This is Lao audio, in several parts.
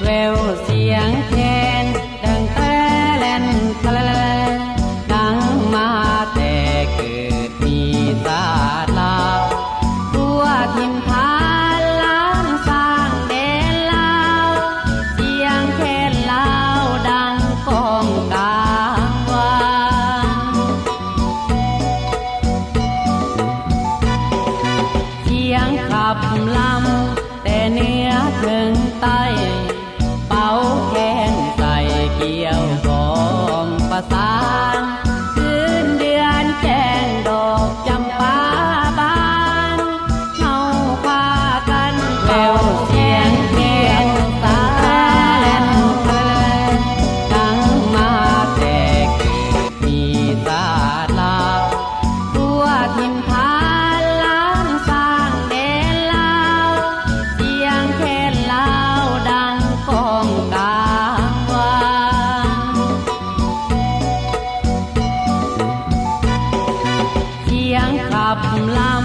ແວວສຽງແຄນດັງແຕແລນແຕແລ ດັງມາແຕ່ເກີດມີຊາດລາວ ທົ່ວຖິ່ນຖານລ້ານຊ້າງແດນລາວ ສຽງແຄນລາວດັງກ້ອງກາງວາງ ສຽງຂັບລຳແຕ່ເໜືອເຖິງໃຕ້ ເປົ່າແຄນໃສ່ກ່ຽວພ້ອມປະສານ ຄືນເດືອນແຈ້ງດອກຈຳປາບານ ເຮົາພາກັນເປົ່າແຄນສາແລ່ນ ດັງມາແຕ່ເກີດມີຊາດລາວ ທົ່ວຖິ່ນຖານລ້ານຊ້າງແດນລາວ ສຽງແຄນລາວດັງກ້ອງກາງວາງ ສຽງຂັບລຳ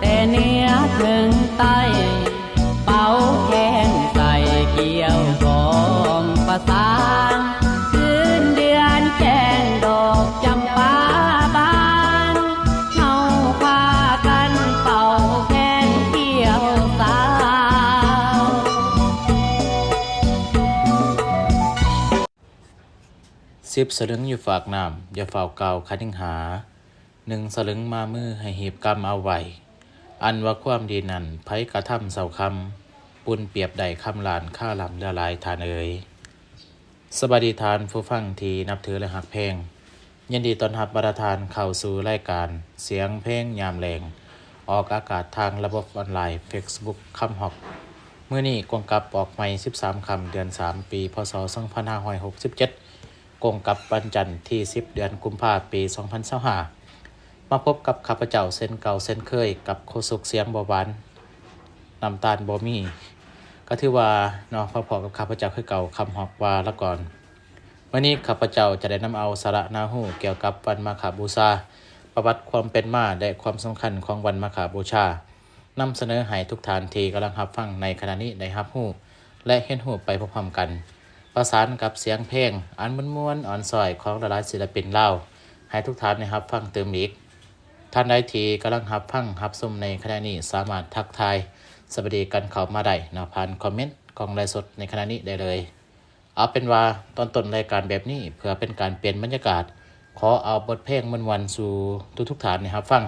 ແຕ່ເໜືອເຖິງໃຕ້ ເປົ່າແຄນໃສ່ກ່ຽວພ້ອມປະສານ ຄືນເດືອນແຈ້ງດອກຈຳປາບານ ເຮົາພາກັນເປົ່າແຄນກ່ຽວສາວ ສິບສະລຶງຢູ່ຟາກນ້ຳ ຢ່າຟ້າວກ່າວຄະນິງຫາ ໜຶ່ງສະລຶງມາມືໃຫ້ຮີບກຳເອົາໄວ້ ອັນວ່າຄວາມດີນັ້ນໃຜກະທຳເຊົາຄຳ ບຸນປຽບໄດ້ຄຳລ້ານຄາລ້ຳເຫຼືອຫຼາຍທ່ານເອີຍ. ສະບາຍດີທ່ານຜູ້ຟັງທີ່ນັບຖື ແລະ ຮັກແພງ. ຍິນດີຕ້ອນຮັບບັນດາທ່ານເຂົ້າສູ່ລາຍການສຽງເພງຍາມແລງ ອອກອາກາດທາງລະບົບອອນລາຍ ເຟສບຸກ ຄຳຮອກ. ມື້ນີ້ກົງກັບອອກໃໝ່ ສິບສາມຄ່ຳ ເດືອນສາມ ປີ ພ.ສ. ສອງພັນຫ້າຮ້ອຍຫົກສິບເຈັດ ກົງກັບວັນຈັນທີ ສິບ ເດືອນກຸມພາ ປີ ສອງພັນຊາວຫ້າ ມາພົບກັບຂ້າພະເຈົ້າເຊັ່ນເກົ່າເຊັ່ນເຄີຍ ກັບໂຄສົກສຽງບໍ່ຫວານ ນ້ຳຕານບໍ່ມີ ກໍຖືວ່າເນາະ ມາພໍ້ກັບຂ້າພະເຈົ້າຄືເກົ່າ ຄຳຮອກ ວາລະກອນ. ມື້ນີ້ຂ້າພະເຈົ້າຈະໄດ້ນຳເອົາສາລະໜ້າຮູ້ກ່ຽວກັບວັນມາຄະບູຊາ, ປະຫວັດຄວາມເປັນມາ ແລະ ຄວາມສຳຄັນຂອງວັນມາຄະບູຊາ ນຳສະເໜີໃຫ້ທຸກທ່ານທີ່ກຳລັງຮັບຟັງໃນຂະນະນີ້ໄດ້ຮັບຮູ້ ແລະ ຮຽນຮູ້ໄປພ້ອມໆກັນ, ປະສານກັບສຽງເພງອັນມ່ວນໆອ່ອນຊ້ອຍຂອງຫຼາຍໆສິນລະປິນລາວ ໃຫ້ທຸກທ່ານໄດ້ຮັບຟັງຕື່ມອີກ. ທ່ານໃດທີ່ກຳລັງຮັບຟັງຮັບຊົມໃນຂະນະນີ້ ສາມາດທັກທາຍສະບາຍດີກັນເຂົ້າມາໄດ້ເນາະ ຜ່ານຄອມເມັນຂອງໄລຟ໌ສົດໃນຂະນະນີ້ໄດ້ເລີຍ. ເອົາເປັນວ່າຕອນຕົ້ນລາຍການແບບນີ້ ເພື່ອເປັນການປ່ຽນບັນຍາກາດ ຂໍເອົາບົດເພງມ່ວນໆສູ່ທຸກໆທ່ານໄດ້ຮັບຟັງ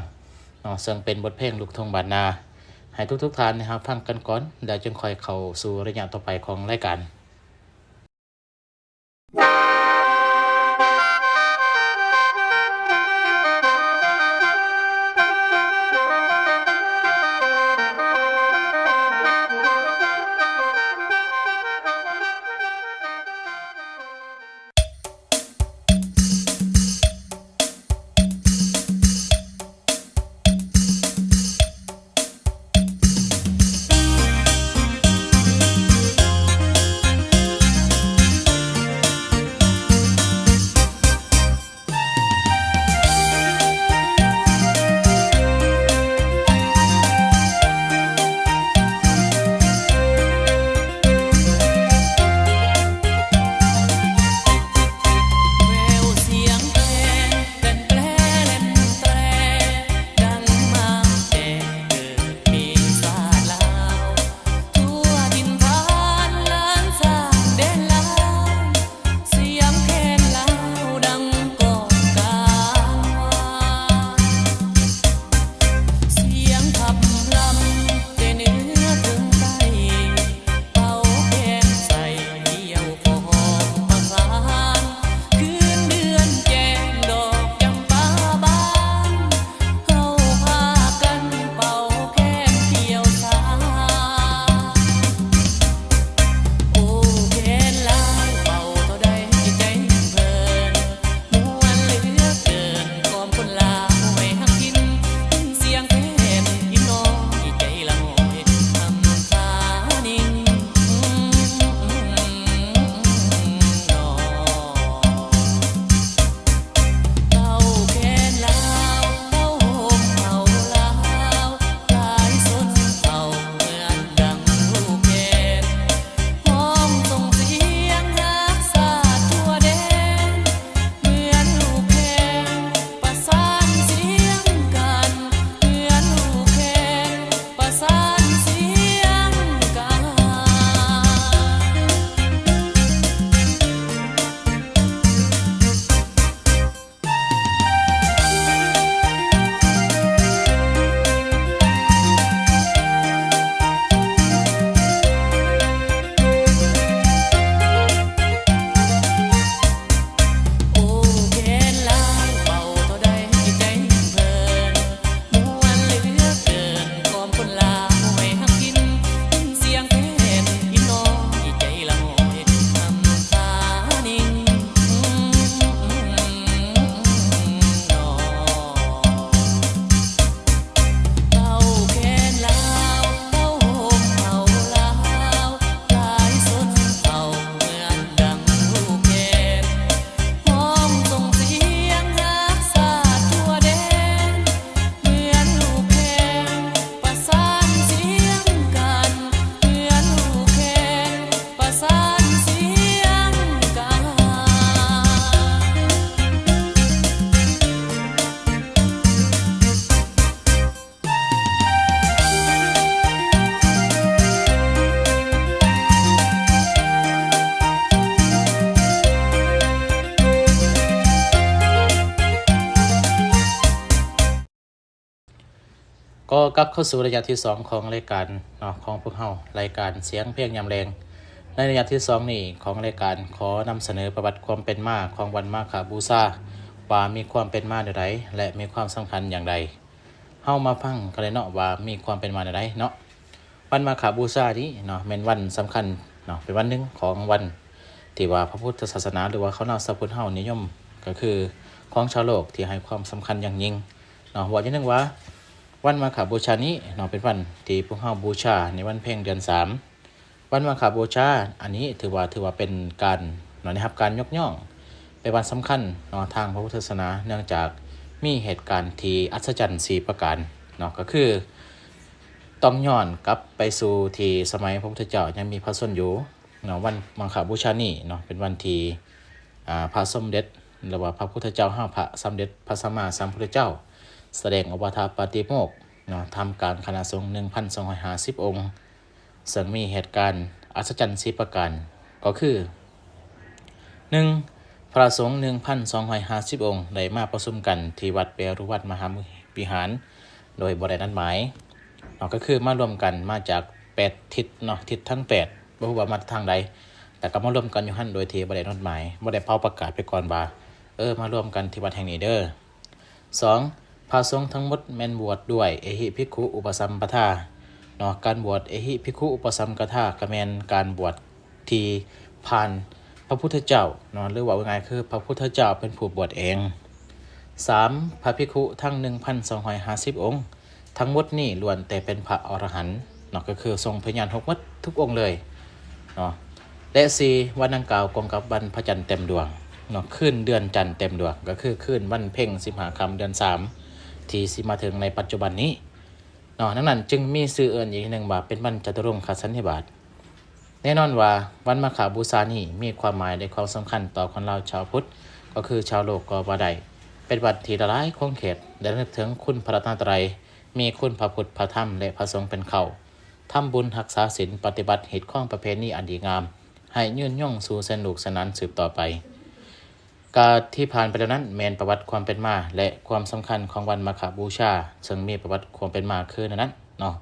ເນາະ ເຊິ່ງເປັນບົດເພງລູກທົ່ງບ້ານນາ ໃຫ້ທຸກໆທ່ານໄດ້ຮັບຟັງກັນກ່ອນ ແລ້ວຈຶ່ງຄ່ອຍເຂົ້າສູ່ໄລຍະຕໍ່ໄປຂອງລາຍການ. ກໍກັບເຂົ້າສູ່ໄລຍະທີສອງຂອງລາຍການເນາະ ຂອງພວກເຮົາ, ລາຍການສຽງເພງຍາມແລງ. ໃນໄລຍະທີສອງນີ້ຂອງລາຍການ ຂໍນຳສະເໜີປະຫວັດຄວາມເປັນມາຂອງວັນມາຄະບູຊາ ວ່າມີຄວາມເປັນມາແນວໃດ ແລະ ມີຄວາມສຳຄັນຢ່າງໃດ. ເຮົາມາຟັງກັນເລີຍເນາະ ວ່າມີຄວາມເປັນມາແນວໃດເນາະ. ວັນມາຄະບູຊານີ້ເນາະ ແມ່ນວັນສຳຄັນເນາະ, ເປັນວັນໜຶ່ງຂອງວັນທີ່ວ່າພະພຸດທະສາສະໜາ ຫຼືວ່າເຂົາເນາະ ຊາວພຸດເຮົານິຍົມ ກໍຄືຂອງຊາວໂລກທີ່ໃຫ້ຄວາມສຳຄັນຢ່າງຍິ່ງເນາະ. ເວົ້າຢ່າງໜຶ່ງວ່າ ວັນມາຄະບູຊານີ້ເນາະ ເປັນວັນທີ່ພວກເຮົາບູຊາໃນວັນເພັງເດືອນສາມ. ວັນມາຄະບູຊາອັນນີ້ຖືວ່າ ຖືວ່າເປັນການເນາະ ໄດ້ຮັບການຍົກຍ້ອງ ເປັນວັນສຳຄັນເນາະ ທາງພະພຸດທະສາສະໜາ, ເນື່ອງຈາກມີເຫດການທີ່ອັດສະຈັນສີ່ປະການເນາະ, ກໍຄື ຕ້ອງຍ້ອນກັບໄປສູ່ທີ່ສະໄໝພະພຸດທະເຈົ້າຍັງມີພະຊົນຢູ່ເນາະ. ວັນມາຄະບູຊານີ້ເນາະ ເປັນວັນທີ່ ອາ ພະສົມເດັດ ຫຼືວ່າພະພຸດທະເຈົ້າເຮົາ ພະສຳເດັດພະສຳມາສຳພຸດທະເຈົ້າ ສະແດງໂອວາທະປາຕິໂມກເນາະ ທ່າມກາງຄະນະສົງໜຶ່ງພັນສອງຮ້ອຍຫ້າສິບອົງ, ເຊິ່ງມີເຫດການອັດສະຈັນສີ່ປະການ ກໍຄື ໜຶ່ງ ພະສົງໜຶ່ງພັນສອງຮ້ອຍຫ້າສິບອົງ ໄດ້ມາປະຊຸມກັນທີ່ວັດເວລຸວັນມະຫາວິຫານ ໂດຍບໍ່ໄດ້ນັດໝາຍເນາະ, ກໍຄືມາລວມກັນມາຈາກແປດທິດເນາະ, ທິດທັງແປດ ບໍ່ຮູ້ວ່າມາຈາກທາງໃດ, ແຕ່ກໍມາລວມກັນຢູ່ຫັ້ນໂດຍທີ່ບໍ່ໄດ້ນັດໝາຍ, ບໍ່ໄດ້ເປົ່າປະກາດໄປກ່ອນວ່າ ເອີ ມາລວມກັນທີ່ວັດແຫ່ງນີ້ເດີ. ສອງ ພະສົງທັງໝົດແມ່ນບວດດ້ວຍເອຫິພິກຂຸອຸປະສຳປະທາເນາະ. ການບວດເອຫິພິກຂຸອຸປະສຳກະທາ ກໍແມ່ນການບວດທີ່ຜ່ານພະພຸດທະເຈົ້າເນາະ, ຫຼືເວົ້າງ່າຍໆ ຄືພະພຸດທະເຈົ້າເປັນຜູ້ບວດເອງ. ສາມ ພະພິກຂຸທັງໜຶ່ງພັນສອງຮ້ອຍຫ້າສິບອົງ ທັງໝົດນີ້ລ້ວນແຕ່ເປັນພະອໍລະຫັນເນາະ, ກໍຄືຊົງພະຍານຫົກໝົດທຸກອົງເລີຍເນາະ. ແລະ ສີ່ ວັນດັ່ງກ່າວກົງກັບວັນພະຈັນເຕັມດວງເນາະ, ຄືນເດືອນຈັນເຕັມດວງ ກໍຄືຄືນວັນເພັງສິບຫ້າຄ່ຳເດືອນສາມ ທີ່ຊິມາເຖິງໃນປັດຈຸບັນນີ້ເນາະ. ດັ່ງນັ້ນຈຶ່ງມີຊື່ເອີ້ນອີກໜຶ່ງວ່າເປັນວັນຈະຕຸລົງຄະສັນນິບາດ. ແນ່ນອນວ່າວັນມາຄະບູຊານີ້ມີຄວາມໝາຍ ແລະ ຄວາມສຳຄັນຕໍ່ຄົນລາວຊາວພຸດ ກໍຄືຊາວໂລກກໍວ່າໄດ້. ເປັນວັນທີ່ຫຼາຍໆຂົງເຂດໄດ້ລຳລຶກເຖິງຄຸນພະລັດຕະນະໄຕ, ມີຄຸນພະພຸດ ພະທຳ ແລະ ພະສົງເປັນເຄົ້າ, ທຳບຸນ, ຮັກສາສິນ, ປະຕິບັດຮີດຄອງປະເພນີອັນດີງາມ ໃຫ້ຍືນຍົງສູ່ເຊັ່ນລູກເຊັ່ນຫຼານສືບຕໍ່ໄປ. ກະທີ່ຜ່ານໄປແລ້ວນັ້ນແມ່ນປະຫວັດຄວາມເປັນມາ ແລະ ຄວາມສຳຄັນຂອງວັນມາຄະບູຊາ, ເຊິ່ງມີປະຫວັດຄວາມເປັນມາຄືແນວນັ້ນເນາະ.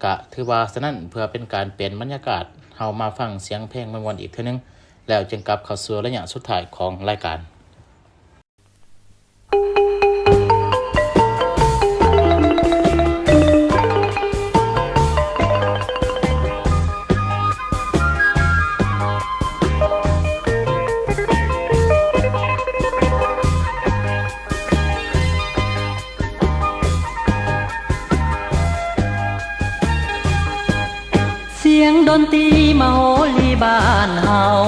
ກະຖືວ່າສະນັ້ນ ເພື່ອເປັນການປ່ຽນບັນຍາກາດ, ເຮົາມາຟັງສຽງເພງມ່ວນໆອີກເທື່ອໜຶ່ງ ແລ້ວຈຶ່ງກັບເຂົ້າສູ່ໄລຍະສຸດທ້າຍຂອງລາຍການ. ສຽງດົນຕີມະໂຫຣີບ້ານເຮົາ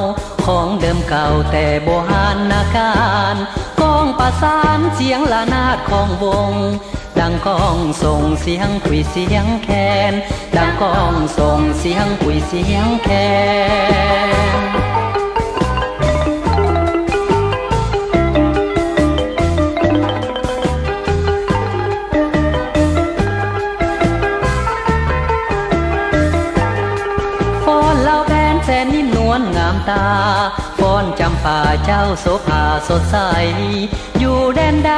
ຂອງເດີມເກົ່າແຕ່ໂບຮານນະການ, ກ້ອງປະສານສຽງລະນາດຂອງວົງ ດັ່ງກ້ອງສົ່ງສຽງຂຸຍສຽງແຄນ, ດັ່ງກ້ອງສົ່ງສຽງຂຸຍສຽງແຄນ. ຟ້ອນລາວແຄນແສນນິ້ມນວນງາມຕາ, ຟ້ອນຈຳປາເຈົ້າໂສພາສົດໃສ, ຢູ່ແດນໃດ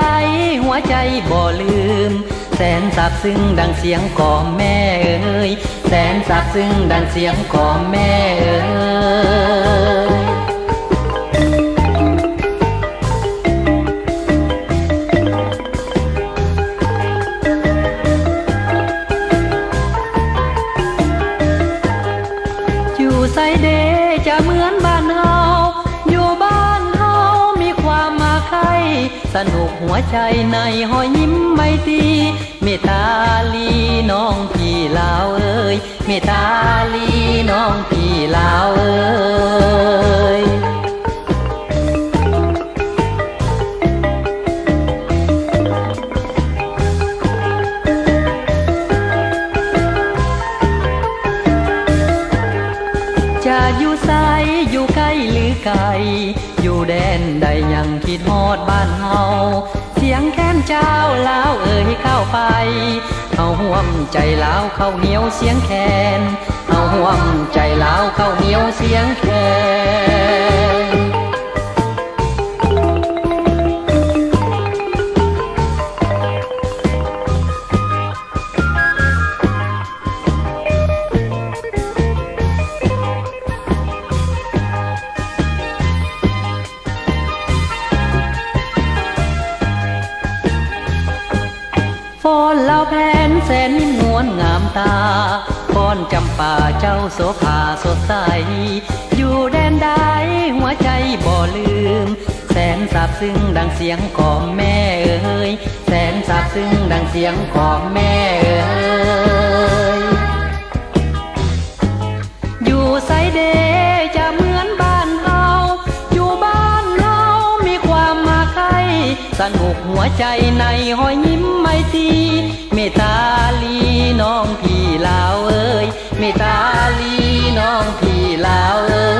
ຫົວໃຈບໍ່ລືມ, ແສນຊາບຊຶ້ງດັ່ງສຽງກອມແມ່ເອີຍ, ແສນຊາບຊຶ້ງດັ່ງສຽງກອມແມ່ເອີຍ. ຢູ່ໃສເດຈະເໝືອນບ້ານເຮົາ, ຢູ່ບ້ານເຮົາມີຄວາມມາໄຄ, ສະໜຸກຫົວໃຈໃນຮອຍຍິ້ມໄມຕີ. ເມດຕາລີນ້ອງພີ່ລາວເອີຍ, ເມດຕາລີນ້ອງພີ່ລາວເອີຍ. ຈະຢູ່ໃສ ຢູ່ໃກ້ຫຼືໄກ, ຢູ່ແດນໃດຍັງຄິດຮອດບ້ານເຮົາ. ສຽງແຄນເຈົ້າລາວເອີຍກ້າວໄປ, ເຮົາຮ່ວມໃຈລາວເຂົ້າຫ່ຽວສຽງແຄນ, ເຮົາຮ່ວມໃຈລາວເຂົ້າຫ່ຽວສຽງແຄນ. ຈະ ຕາ ຄອນຈຳປາເຈົ້າໂສພາສົດໃສ ຢູ່ແດນໃດຫົວໃຈບໍ່ລືມ ແສນຊາບຊຶ້ງດັ່ງສຽງຂອງແມ່ເອີຍ ແສນຊາບຊຶ້ງດັ່ງສຽງຂອງແມ່ເອີຍ. ຢູ່ໃສເດຈະເໝືອນບ້ານເຮົາ ຢູ່ບ້ານເຮົາມີຄວາມຮັກໃຄ່ ສະໜຸກຫົວໃຈໃນຮອຍຍິ້ມໄມຕີ ເມດຕາລີນ້ອງພີ່ລາວເອີຍ ເມດຕາລີນ້ອງພີ່ລາວເອີຍ.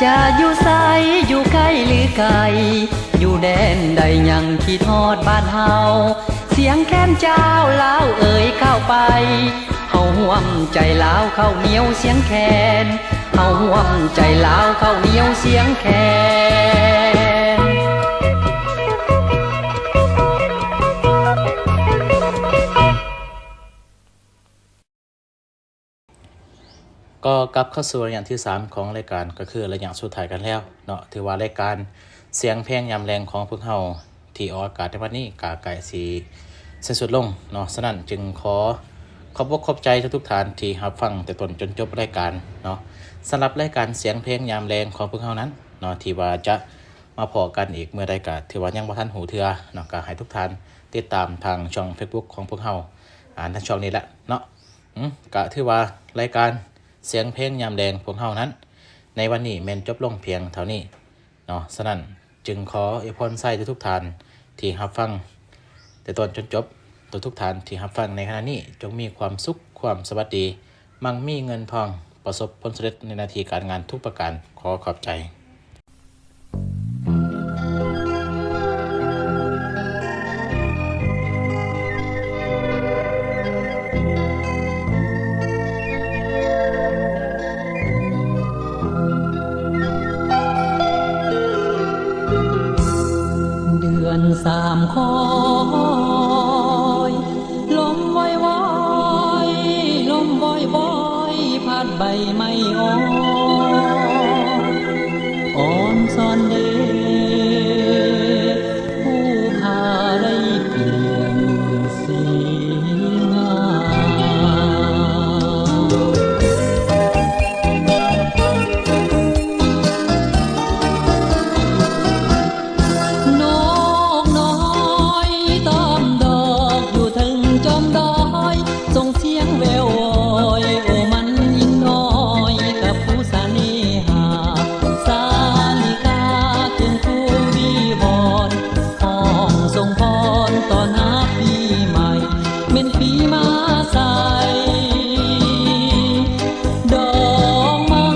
ຈະຢູ່ໃສ ຢູ່ໃກ້ຫຼືໄກ ຢູ່ແດນໃດຍັງຄິດຮອດບ້ານເຮົາ ສຽງແຄນເຈົ້າລາວເອີຍເຂົ້າໄປ ເຮົາຮ່ວມໃຈລາວເຂົ້າໜຽວສຽງແຄນ ເຮົາຮ່ວມໃຈລາວເຂົ້າໜຽວສຽງແຄນ. ກໍກັບເຂົ້າສູ່ໄລຍະທີສາມຂອງລາຍການ ກໍຄືໄລຍະສຸດທ້າຍກັນແລ້ວເນາະ ຖືວ່າລາຍການສຽງເພງຍາມແລງຂອງພວກເຮົາ ທີ່ອອກອາກາດໃນວັນນີ້ກໍໃກ້ຊິສິ້ນສຸດລົງເນາະ. ສະນັ້ນຈຶ່ງຂໍຂອບອົກຂອບໃຈທຸກໆທ່ານທີ່ຮັບຟັງແຕ່ຕົ້ນຈົນຈົບລາຍການເນາະ. ສຳລັບລາຍການສຽງເພງຍາມແລງຂອງພວກເຮົານັ້ນເນາະ ທີ່ວ່າຈະມາພໍ້ກັນອີກເມື່ອໃດກໍຖືວ່າຍັງບໍ່ທັນຮູ້ເທື່ອເນາະ. ກໍໃຫ້ທຸກທ່ານຕິດຕາມທາງຊ່ອງເຟສບຸກຂອງພວກເຮົາ ອາ ໃນຊ່ອງນີ້ແຫຼະເນາະ. ອື ກໍຖືວ່າລາຍການສຽງເພງຍາມແລງພວກເຮົານັ້ນ ໃນວັນນີ້ແມ່ນຈົບລົງພຽງເທົ່ານີ້ເນາະ. ສະນັ້ນຈຶ່ງຂໍອວຍພອນໃສ່ທຸກໆທ່ານທີ່ຮັບຟັງແຕ່ຕົ້ນຈົນຈົບ, ທຸກໆທ່ານທີ່ຮັບຟັງໃນຂະນະນີ້ ຈົ່ງມີຄວາມສຸກ, ຄວາມສະຫວັດດີ, ໝັ່ງມີເງິນທອງ, ປະສົບຜົນສຳເລັດໃນໜ້າທີ່ການງານທຸກປະການ. ຂໍຂອບໃຈ. ເດືອນສາມຄອຍ ລົມວອຍວອຍ ລົມວອຍວອຍ ພັດໃບໄມ້ອ່ອນ ອ່ອນຊອນເດ ຜູ້ຂ້າໄດ້ປ່ຽນສີງາມ. ນົກນ້ອຍຕ້ອມດອກ ຢູ່ເທິງຈອມດອຍ ສົ່ງສຽງແວ່ວວອຍ ໂອມັນຍິງນ້ອຍ ກັບຜູ້ສະເໜ່ຫາ ສາລິກາເຄິ່ງຄູວີວອນ ຮ້ອງສົ່ງພອນຕ້ອນຮັບປີໃໝ່ ແມ່ນປີມາໃສ ດອກໄມ້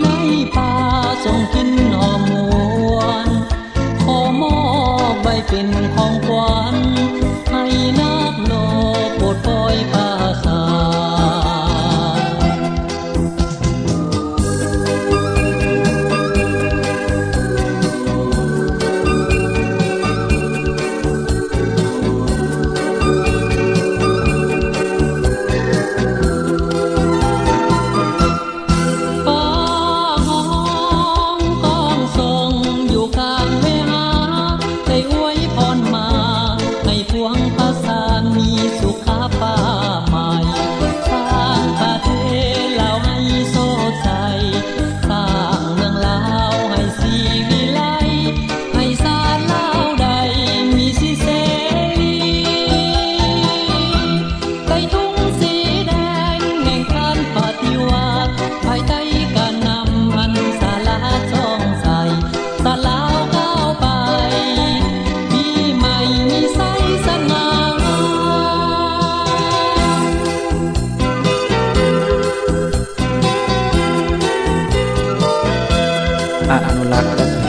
ໃນປ່າສົ່ງກິ່ນຫອມຫວນ ຂໍມອບໄວ້ເປັນຂອງຂວັນ ໃຫ້ນັກລົບປົດປ່ອຍປາສາດ. ຟ້າຮ້ອງກ້ອງສົ່ງຢູ່ກາງເວຫາ ໄດ້ອວຍພອນມາ ໃຫ້ພວງປະສານມີສຸຂະປາໃໝ່ ສ້າງປະເທດລາວໃຫ້ໂຊດໃສ ສ້າງເມືອງລາວໃຫ້ສີວິໄລ ໃຫ້ຊາດລາວໄດ້ມີສີເສລີ ໃຕ້ທຸງສີແດງແຫ່ງການປະຕິວັດ ພາຍໃຕ້ການນຳອັນສະຫຼາດສ່ອງໃສ ຊາດລາວກ້າວໄປ ປີໃໝ່ມີໄຊຊະນາ. ອະນຸລັກ ແລະ ເຜີຍ